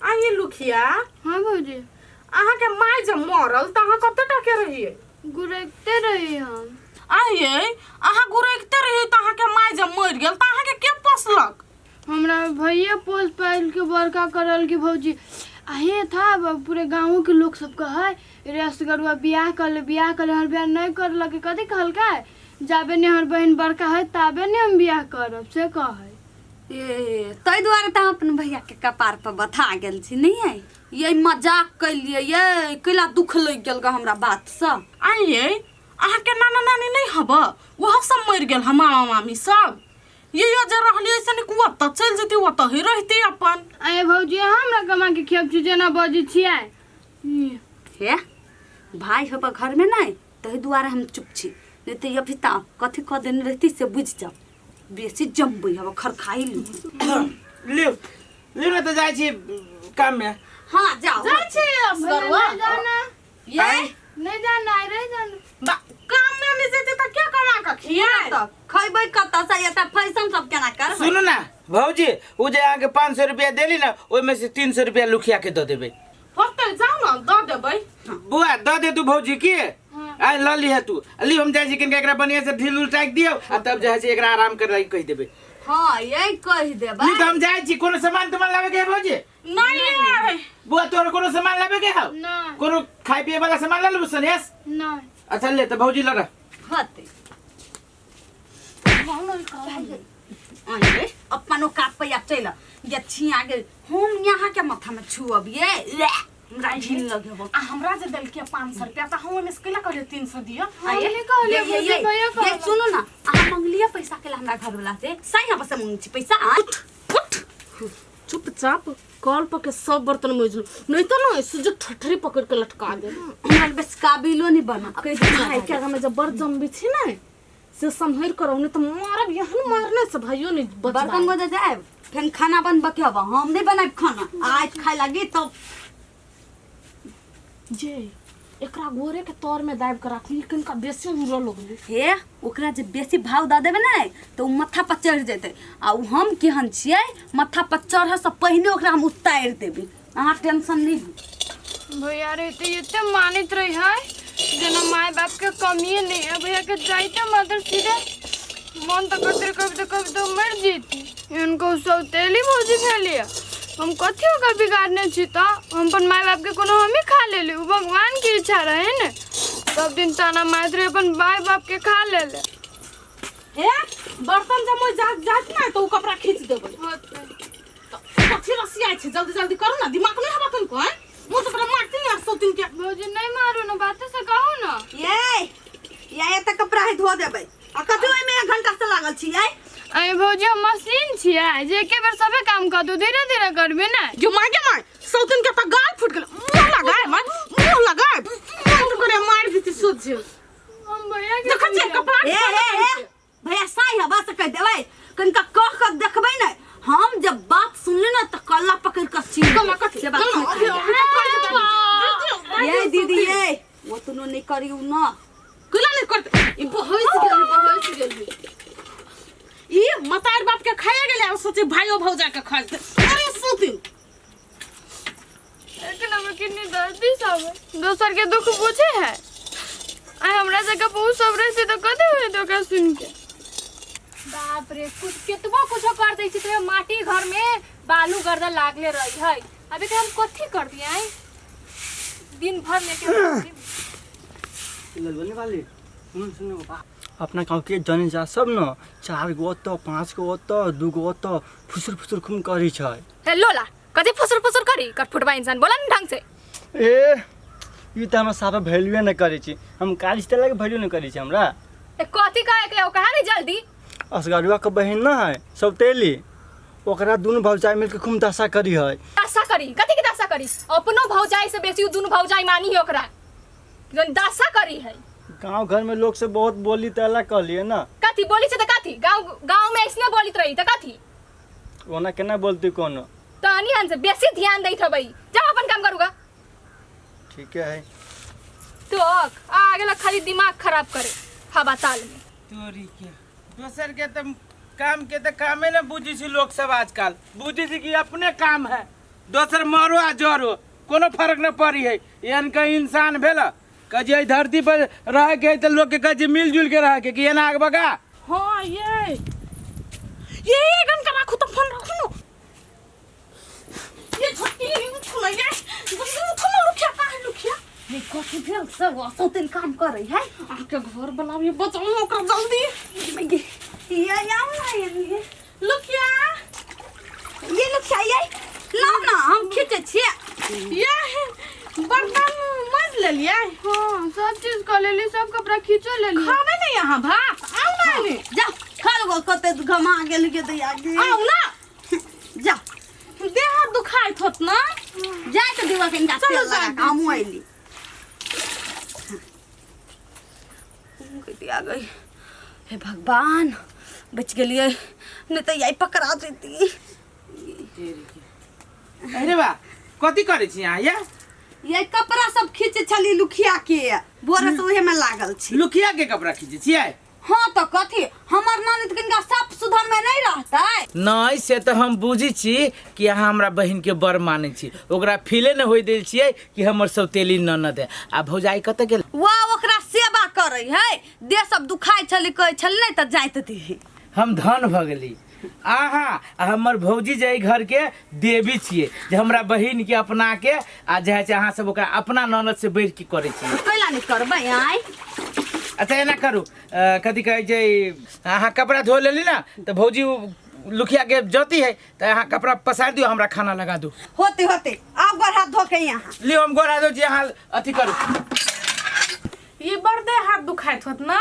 आइए लुखिया। हाँ भौजी। अहाँके माय जब मरल तऽ अहाँ कते टा के रहियै? गुरकते रही हम। आइए अहाँ गुरकते रहियै तऽ अहाँके माय जब मरि गेल तऽ अहाँके के पोसलक? हमरा भैया पोस पालि के बड़का करल के भौजी। आ हे था पूरे गाँव के लोग सब कहै रे असगरुआ बियाह कर ले, बियाह कर ले, हमर बियाह नहीं करलक। कथी कहलकै? जाबे ने हमर बहिन बड़का है ताबे ने हम बियाह करब, से कहै। ए ताहि दुआरे तऽ अहाँ अपन भैया के कपार पर बथा गेल छी नहीं है? ये मजाक कैलियै ये कैला दुख लगि गेल ग हमरा बात से। आइए अहाँके नाना नानी नहीं हब? ओहो सब मरि गेल हम मामा मामी सब। ये यो जे रहलियै से नीक ओतऽ चलि जैती, ओतऽ ही रहती अपन। आये भौजी अहाँ हमरा कमा के खियाब छी जेना बजै छियै। हे भाई होबा घर में नहीं ताहि दुआरे हम चुप छी, नहीं तो अभी तक कथी कऽ देने रहती से बुझि जाओ। बेसी जमबै हब खरखाई ली। लिउ लिउ ने तऽ जाइ छी काम में। हाँ जाओ। जाइ छी असगरवा। नहीं जाना। ये नहीं जाना है, रह जाना। काम में नहीं जेतै तऽ के कमा कऽ खियाए? तऽ खैबै कतऽ से एतऽ फैशन सब केना करबै? सुनू ना भौजी, ओ जे अहाँके 500 रुपया देली ना ओहिमे से 300 रुपया लुखिया के दऽ देबै। होतै जाउ ने दऽ देबै। बुआ दऽ दे तू भौजी के। आइ लऽ लिहे तू। ली हम जाइ छी कनिका एकरा बढ़िया से ढील उल टाकि दियौ आ तब जे है से एकरा आराम करे लागी कहि देबै। हाँ यही कहि देबै। नहीं तऽ हम जाइ छी। कोनो सामान तमान लाबे के है भौजी? नहीं। बुआ तोहर कोनो सामान लाबे के हौ? नहीं। कोनो खाय पिए वाला सामान ला लेबू सनेस? नहीं। अच्छा ले तऽ भौजी लऽ रह। होतै। आइए अपन औकात पे आब चलि ये छिया गेल हम यहाँ के माथा में छुअब ये ले, हमरा घिन लगे आ हमरा जे देलकै 500 रुपया तऽ हम ओहिमे से कैला कहलियै 300 दिअ? हम नहीं कहलियै ये, ये, भौजी, भैया ये कहलक। सुनू ना अहाँ मंगलियै पैसा के हमरा घर वाला से सही यहाँ से मंगै छी पैसा। उठ उठ चुपचाप कल पर के सब बर्तन मजलू नहीं तो ना सुजो ठठरी पकड़ के लटका दे। हमरा बेस काबिलो नहीं बना। भाई के आगा में जब बड़ जम्बी छी ना से सम्हर कर नहीं तो मारब यहन मारने से भाइयों नहीं बचबा। बर्तन मजे जाए फिर खाना बनबे के हबा हम नहीं बनाब खाना आज खाए लगी तब जे एकरा गोरे के तर में दाबि के राखू, ई कनिका बेसी उड़ऽ लगलै। हे ओकरा जे बेसी भाव दऽ देबै ने तऽ ओ माथा पर चढ़ि जेतै आ ओ हम केहन छियै माथा पर चढ़ऽ से पहिने ओकरा हम उतारि देबै, अहाँ टेंशन नहि लिअ। भैया रे तो एते मानैत रही है जेना माय बाप के कमिए नहीं है। भैया के जाइते मात्र सीधे मन तो करते रहे, कभी तो कभी तो मर जीती। इनको सौतेली भौजी फैलिए हम कथी ओकर बिगाड़ने छी तो हम अपन माय बाप के कोनो हम ही खा लेली, उ भगवान की इच्छा रहे ने। सब दिन ताना मारैत रहे अपन माय बाप के खा लेले। हे बर्तन जब मोइ जात जात ना तो उ कपड़ा खींच देबै। होतै। कथी रसियाइ छै, जल्दी जल्दी करू ना, दिमाग नहीं हवा तुमको हैं? मुँह तो तोरा मारती नहीं सौतीन के। भौजी नहीं मारू ना, बाते से कहू ना। ये ये एते कपड़ा है धो देबै आ कथी ओहिमे एक घंटा से लागल छी ये? अरे भौजी हम मशीन छियै जे एके बेर सबे काम कर दू, धीरे धीरे करबे ना। जो मार के मार सौतीन के त गाल फूट गेल, मुंह लगाए मार मुंह लगाए मुंह तो करे मार देती सोच। हम भैया के देखै छियै कपड़ा ए, ए, ए, भैया साई हवा से कह देबै कनिका कह कऽ देखबै ने। हम जब बात सुनली ना तऽ कल्ला पकड़ कऽ चीर कल्ला कथी? से बात कल्ला, नहीं अभी, अभी तो कर देबै। ये दीदी ये वो तो नहीं करी उ ना कैला नहीं करते? ई बहस गेल, बहस गेल। ई मतार बाप के खाए गेलै आ सोचे भाइयो भौजा के खा जेतै। अरे सुतिन एक नंबर कितनी दर्दी सब है, दोसर के दुख बुझे है। आ हमरा जगह बहुत सब रहते तो कथी होइत ओकरा सुन के। बाप रे कुछ केतबो कुछो कर दै छी तो माटी घर में बालू गर्दा लागले रही है। अभी के हम कथी कर दिए दिन भर लेके। अपना गाँव के जन जा सब न 4 गो ओतऽ 5 गो ओतऽ 2 गो ओतऽ फुसुर फुसुर खूब करी छै। हे लोला कथी फुसुर फुसुर करी कटफुटबा इंसान बोला न ढंग से। ए ई तऽ हमरा साफे वैल्यूए नहि करै छी, हम काज तऽ लागे वैल्यू नहि करै छी हमरा। ए कथी कहे के हो कहा नहीं जल्दी। असगरुआ के बहिन न है सौतेली, ओकरा दुनू भौजाई मिलके खूब दशा करी है। दशा करी कथी के दशा करी? अपनो भौजाई से बेसी उ दुनू भौजाई मानी है ओकरा, जन दशा करी है। गांव घर में लोग से बहुत बोली तला कहलिए ना। कथी बोली छै त कथी? गांव गांव में ऐसने बोलित रही त कथी? ओना केना बोलती कोनो? तनी हन से बेसी ध्यान दैत हबै, जाओ अपन काम करूगा। ठीक है तो आ गेल खाली दिमाग खराब करे हवा ताल में। तोरी के दोसर के तो काम के तो कामे ना बुझी छी लोग सब आजकल, बुझी छी कि अपने काम है। दोसर मरो आ जरो कोनो फर्क न पड़ी है। एहन कहीं इंसान भेल कहै छै एहि धरती पर रहके है तऽ लोकके कहै छै मिलजुल के रहके कि एना आग बगा। हाँ ये गन का राखू तो फोन राखू न। ये छोटकी उठू ना ये उठू ना लुखिया कहाँ है लुखिया? हे कथी भेल सब सौतेन काम करे है? अहाँके घर वाला भी बचाउ ओकरा जल्दी। ये आउ ना ये लुखिया ये लुखिया ये ना ना हम खींचे छियै। ये बर्तन मज लेलियै? हाँ सब चीज कर लेली, सब कपड़ा खींचो लेली। खाबै नहीं यहाँ भात? आउ ना एने। जा खा लो कते घमा गेल के दैया गे। आउ ना जा देह हाथ दुखाइत होत ना? जाय तऽ दिवा के इनका चलो तेल लगा जाय के हमहूँ अयली। आ गई हे भगवान बच गेलियै नहीं तऽ यही पकड़ा जैती। अरे बा कथी करै छी अहाँ ये? ये कपड़ा सब खींचे छली लुखिया के, भोरे से उहे में लागल छी। लुखिया के कपड़ा खींचे छियै? हाँ तो कथी हमर ननद किनका साफ सुथर में नहीं रहतै? नहीं से तो हम बुझी छी कि अहाँ हमरा बहिन के बड़ मानै छी, ओकरा फीले न होय देल छियै कि हमर सौतेली ननद है। आ भौजाई कतऽ गेल? वाह ओकरा सेवा करै है, देह सब दुखाइ छली कहै छली नहीं तऽ जाइत दीही। हम धन भऽ गेली आहा आ हमर भौजी जे एहि घर के देवी छियै जे हमरा बहिन के अपना के आ जे है से अहाँ सब ओकरा अपना ननद से बढ़ि के करै छियै। कैला नहीं करबै आइ? अच्छा एना करू कथी कहै छै अहाँ कपड़ा धो लेली ना तऽ भौजी उ लुखिया के जती है तऽ अहाँ कपड़ा पसारि दियौ हमरा खाना लगा दू। होते होते आब गोर हाथ धो के यहाँ। लियौ हम गोर हाथ धो छी अहाँ अथी करू। ये बड़ देह हाथ दुखाइत होत ना?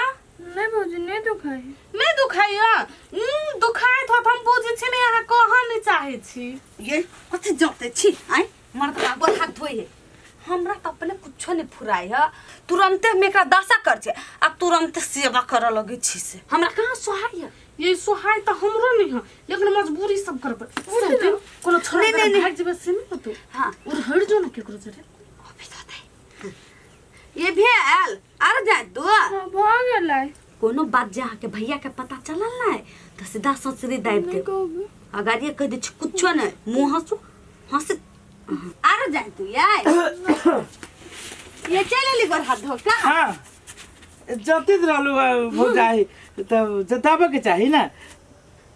नहीं भौजी नहीं दुखाई। नहीं दुखाइया? दुखाइत होत हम बुझै छी नहीं अहाँ कहऽ नहीं चाहै छी। ये कथी जते छी आइ मर्द का गोर हाथ धोइ है। हमरा तऽ अपने कुछो नहीं फुराइ है, तुरंते हम एकरा दशा कर छै आ तुरंते सेवा करऽ लगै छी से हमरा कहाँ सोहाइ है? ये सोहाइ तऽ हमरो नहीं है लेकिन मजबूरी सब करबै। कोनो छोड़ा नहीं, नहीं, नहीं। भागि जेबै से नहीं होतौ। हाँ। उड़ हटि जो ना केकरो जरे। अभी तऽ होतै। ये भेल आर जाय दो। हाँ, भऽ गेलै। कोनो बात जे अहाँके भैया के पता चलल नहीं तऽ सीधा ससुरी दाबि नहीं देब। कहबै। अगाड़िए कहि दै छी कुछो नहीं मुँह हँसू हँस आर जाय तू यार। ये चलि एली गोर हाथ धो का? हाँ जतित रहलू भौजाई तब जताबऽ के चाही ना।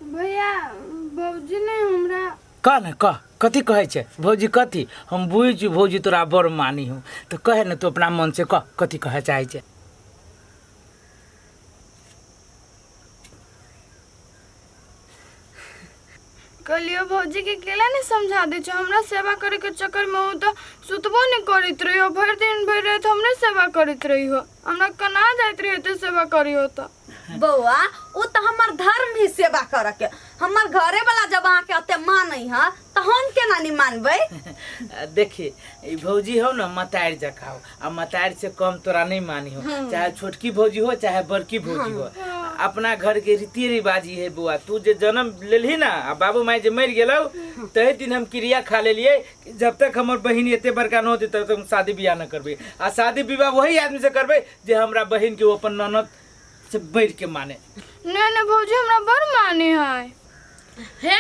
भैया भौजी ने हमरा कह न कह कथी कहै छै भौजी कथी? हम बुझै छी भौजी तोरा बड़ मानी हूँ तऽ कहे न तू अपना मन से कह कथी कहै चाहै छै। कहलियो भौजी के केला नहीं समझा दै छै, हमरा सेवा करे के चक्कर में ओ तऽ सुतबो नहीं करैत रहियो, भरि दिन भरि राति हमरे सेवा करैत रहियो, हमरा कना जाइत रहियो तऽ सेवा करियो तऽ। बौआ ओ तऽ हमर धर्म ही सेवा करऽ के, हमर घरे वाला जब अहाँके ओते मानै है तऽ हम केना नहीं मानबै? देखी ई भौजी हो ना मतारि जकाँ हो आ मतारि से कम तोरा नहीं मानी हो, चाहे छोटकी भौजी हो चाहे बड़की भौजी हो। अपना घर के रीति रिवाज ही है बौआ। तू जे जन्म लेलही ना आ बाबू माय जे मरि गेलौ तही दिन हम क्रिया खा लेलियै कि जब तक हमर बहिन एते बड़का न होतै तब तक हम शादी बियाह न करबै आ शादी विवाह वही आदमी से करबै जे हमरा बहिन के ओ अपन ननद से बढ़ि के माने। नहीं नहीं भौजी हमरा बड़ माने है। हे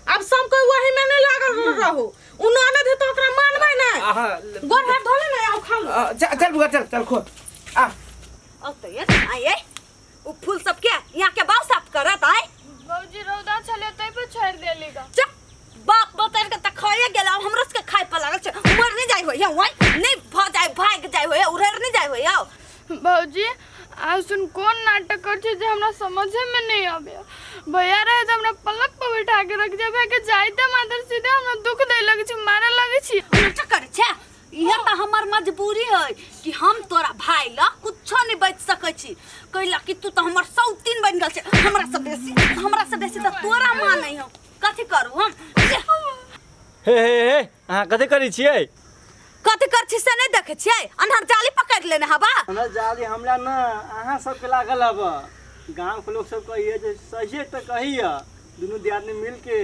अब सब कोई वही में नहीं लागल रहो, उ ननद है तो ओकरा मानबै नहीं। आहा गोर हाथ धोले ना आओ खा लो। चल चल बुआ चल चल खो आ। अब तो ये आए उ फूल सब के यहाँ के बाल साफ करत आए। भौजी रौदा छले तै पर छोड़ देली गा। चुप बाप बतर के त खाए गेल अब हमरो के खाए पर लागल छै, मर नहीं जाय होय वही नहीं भ जाय भाग जाय होय उड़र नहीं जाय होय। भौजी आज सुन कोन नाटक कर छै जे हमरा समझे में नहीं आबे। भैया रहे त हमरा पलक पर बैठा के रख जे भैया के जाइते मातर सीधे हमरा दुख दे लगे छै मारे लगे छै। नाटक कर छै इहे त हमर मजबूरी है कि हम तोरा भाई ल कुछो नहीं बच सकै छी, कैला कि तू त हमर सौतीन बन गेल छै, हमरा से बेसी त तोरा मानै हौ, कथी करू हम? हे हे हे अहाँ कथी करै छियै? कथी कर छी से नहीं देखे छियै? अन्हर जाली पकड़ लेने हबा। हमरा जाली हमरा न अहाँ सबके लागल हबा, गांव के लोग सब कहिए जे सहिए त कहिए दुनू दियादनी मिल के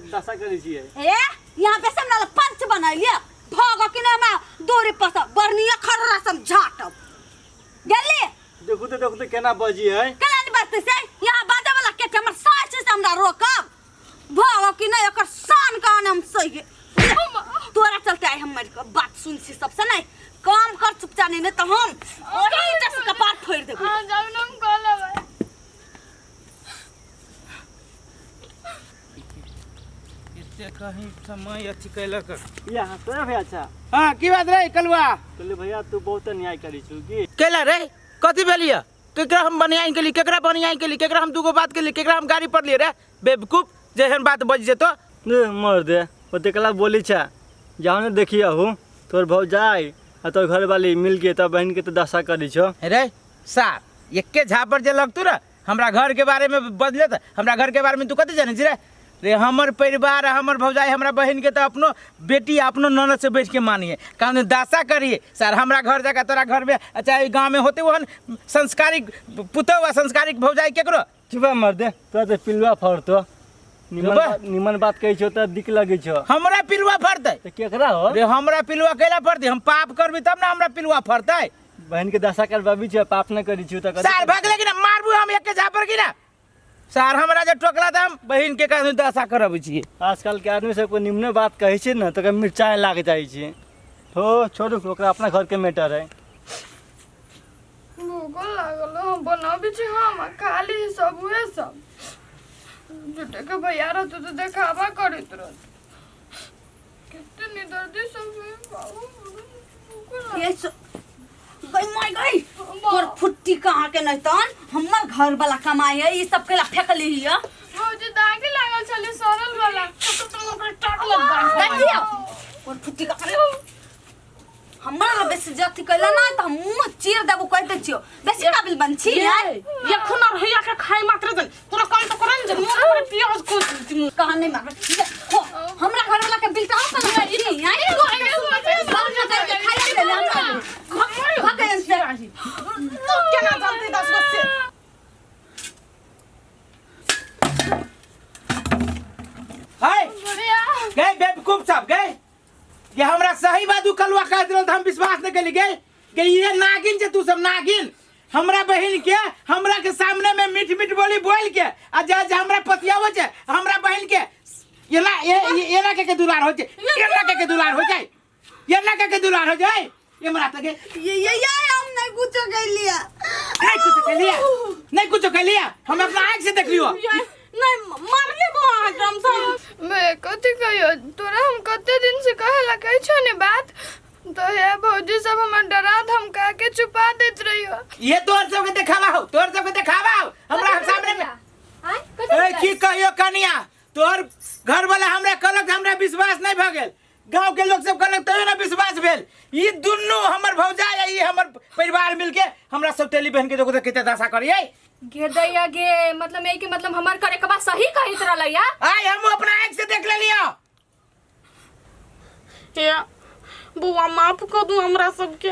दशा करै छियै। ए यहाँ पे से हमरा पंच बनैलिए भागो कि नहीं हमरा दूरी पर से बर्निया खररा सम झाटब गेली। देखू तो देखू तो केना बजी है? केना नहीं बजतै से? यहाँ बाजे वाला के हमर सास से हमरा रोकब भागो कि नहीं एकर शान कान हम सही। चाहे हम मर के बात सुन छी सबसे नहीं काम कर चुपचाप नहीं नहीं तो हम ओही ईटा से कपार फोड़ देबो। हां जाऊ ना हम कह लेबै। एते कहीं समय अथी कैलक। या हाँ भैया अच्छा। हाँ की बात रे कलुआ? कहले भैया तू बहुत अन्याय करी छु की केला रे कथी भेलिय? केकरा हम बनियाइन केली, केकरा बनियाइन केली, केकरा हम दूगो बात केली, केकरा हम गाड़ी पर लिए रे बेवकूफ, जेहन बात बज जेतो। ने मर दे ओते कला बोली छा जाओ ने देखिया हूँ तोर भौजाई आ तोर घर वाली मिल के तब बहन के तो दशा करी छो। रे सार एके झापर जे लगतू रे हमरा घर के बारे में बजले त हमरा घर के बारे में तू कथी जाने छी रे? रे हमर परिवार हमर भौजाई हमरा बहन के तो अपनो बेटी अपनो ननद से बैठ के मानिए कारण दशा करिए सर। हमरा घर जाकर तोरा घर में चाहे गाँव में होते वहन संस्कारिक पुतहु आ संस्कारिक भौजाई केकरो। चुपा मर दे तोरा तो पिलुआ फरतो निमन बात, निमन बात कहै छौ त दिक लगै छौ। हमरा पिलुआ फरतै त केकरा हो रे? हमरा पिलुआ कैला फरतै? हम पाप करबी तब ना हमरा पिलुआ फरतै। बहन के दशा करबाबी छौ पाप न करी छौ त सार भागले कि ना मारबू हम एके झापर कि ना सार? हमरा जे टोकला त हम बहन के कानून दशा करबै छियै। आजकल के आदमी सबको निमने बात कहै छै ने त मिरचाइ लाग जाइ छै। हो छोड़ू ओकरा अपना घर के मैटर है। भूखो लागल हो, हम बनाबी छी हम आ खाली सब उहे सब झूठे के भैया रहतो तो देखावा करैत रहत। कते निदर्दी सब है बाबू, भूखो लागल। ये गई my गई तोर फुट्टी कहाँ के नहीं तन हमर घर वाला कमाई है ई सब के ला फेंकली हिय। भौजी दागी लागल छलै सड़ल वाला। देखियो तोर फुट्टी कहाँ हमरा ला बेसी जथी कैला ना त हम मुंह चीर देबो कह दै छियो। बेसी काबिल बन छी यार। ये खुनर हैया के खाई मात्र जन तोरा काम तो करन जन मुंह पर प्याज कोस दी कहाँ नहीं मारबे। हो हमरा घर वाला के बिल त हम पर छी यार। करके खाई ले हमरा भगन से तो केना जल्दी 10 बजे हाय बढ़िया गए बेवकूफ साहब गए। ये हमरा सही बात उ कलुआ कह दिल त हम विश्वास न केली गए कि ये नागिन जे तू सब नागिन हमरा बहन के हमरा के सामने में मीठ मीठ बोली बोल के आ जा जा हमरा पतियावे छे हमरा बहन के एना एना के के दुलार हो जाए, एना के के दुलार हो जाए, एना के के दुलार हो जाए। ये मरा तके ये ये ये हम नहीं कुछो कैलिया, नहीं कुछ कैलिया, नहीं कुछ कैलिया, हम अपना आंख से देख लियो। नहीं मारले बो अहाँ के हम सब। मैं कथी कहियो तोरा हम कते दिन से कहे ला कहै छौ ने बात तो हे भौजी सब हमर डरा धमका के छुपा देत रहियो। ये तोर सब के देखावा हो, तोर सब के देखावा हो हमरा सामने में। आय कथी ए की कहियो कनिया तोर घर वाला हमरा कहलक हमरा विश्वास नहीं भ गेल, गांव के लोग सब कहलक तैयो ना विश्वास भेल। ई दुनू हमर भौजाई आ ई हमर परिवार मिलके हमरा सौतेली बहन के देखो त कते दशा करियै। गे दैया गे मतलब यही के मतलब हमर करे के बात सही कहित रहलै या। आय हम अपना आंख से देख लेलियो। हे बुआ माफ कर दू हमरा सबके,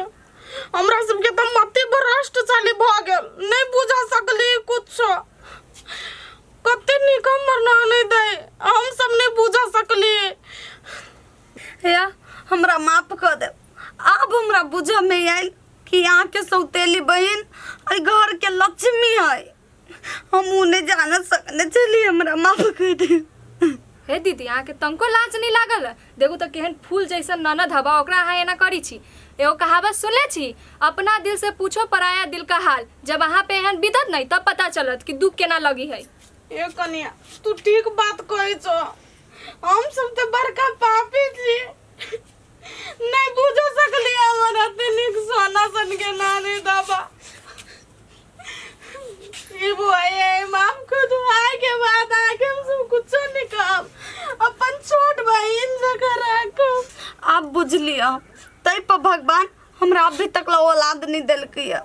हमरा सबके त मति भ्रष्ट चाली भ गेल, नहीं बुझा सकली कुछ। कते नीक हमर नहीं दे हम सब नहीं बुझा सकली। हे हमरा माफ कर दे। अब हमरा बुझ में आयल कि यहाँ के सौतेली बहन अरे घर के लक्ष्मी है, हम उन्हें जान सकने चली, हमरा माफ कर दे। हे दीदी अहाँ के तनको लाज नहीं लागल? देखू तो केहन फूल जैसन ननद हवा ओकरा अहाँ एना करी छी। एगो कहावत सुनले छी, अपना दिल से पूछो पराया दिल का हाल, जब अहाँ पे एहन बीतत नहीं तब पता चलत कि दुख केना लगी है। ए कनिया तू ठीक बात कहै छो, हम सब तो बड़का पापी छी, नहीं बुझ सकली हमर एते नीक सोना सन के नानी दाबा। ई बुआ ये माफ कर दू, आय के बाद आके हम सब कुछो नहीं कहब, अपन छोट बहिन जगह राखब। आप बुझ लिया तै पर भगवान हमरा अभी तक ला औलाद नहीं देलकै है,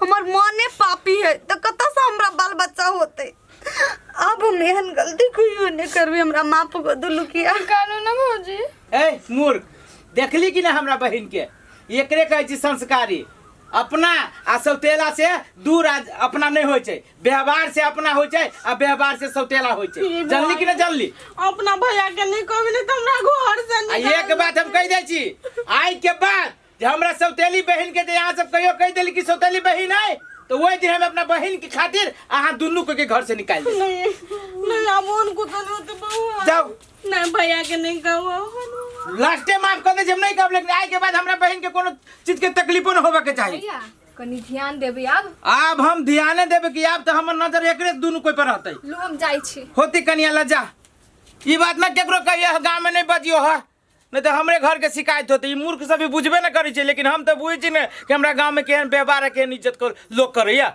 हमर मने पापी है तो कतऽ से हमरा बाल बच्चा होते। अब हम एहन गलती कहियो नहीं करबी, हमरा माफ कर दू लुकिया। कानू ना भौजी। ए मूर्ख देखली कि ना हमरा बहन के, एकरे कहै छी संस्कारी। अपना आ सौतेला से दूर अपना नहीं होइ छै, व्यवहार से अपना होइ छै आ व्यवहार से सौतेला होइ छै। जानली कि ना जानली? अपना भैया के नहीं कहबी नहीं त हमरा घर से आ एक बात हम कह दै छी, आइ के बाद जे हमरा सौतेली बहन के जे यहाँ सब कहियो कह देली कि सौतेली बहन है तो वही दिन हम अपना बहन के खातिर अहाँ दुनू को के घर से निकाल देब। नहीं नहीं, अब उनको तो नहीं होते बउआ। जाओ। नहीं भैया के नहीं कहू। लास्टे माफ कर दे, हम नहीं कहब, लेकिन आइ के बाद हमरा बहन के कोनो चीज के तकलीफो न होबे के चाही। भैया कनी ध्यान देबै आब। आब हम ध्याने देबै कि आब तऽ हमर नजर एकरे दुनू कोइ पर रहतै। लू हम जाइ छी। होती कनिया लज्जा, ई बात न केकरो कहिए, गाँव में नहीं बजियो है, नहीं तो हमरे घर के शिकायत होते। ई मूर्ख सब भी बुझबे न करै छै, लेकिन हम तऽ बुझै छी ने कि हमरा गाँव में केहन व्यवहार है, केहन इज्जत कर लोग करैया।